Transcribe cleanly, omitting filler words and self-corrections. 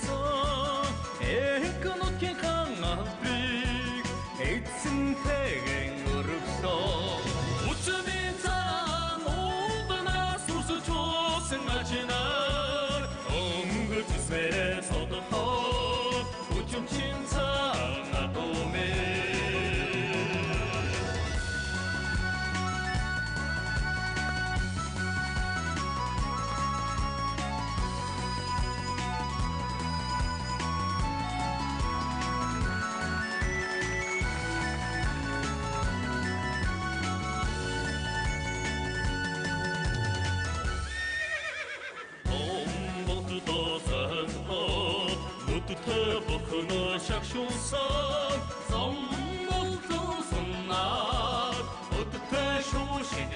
шүсэн Экнутгийн хан алдрыг эзэн тэгэн өргөсөн. Үчмийн цаан уулнаас үсэж уусан ажинаар өнгөж сэрэ содохоо үчмчин цаан адумэ. Нүдтэй бохно шагшуулсан зам болтон суннаад өдтэй шүүшин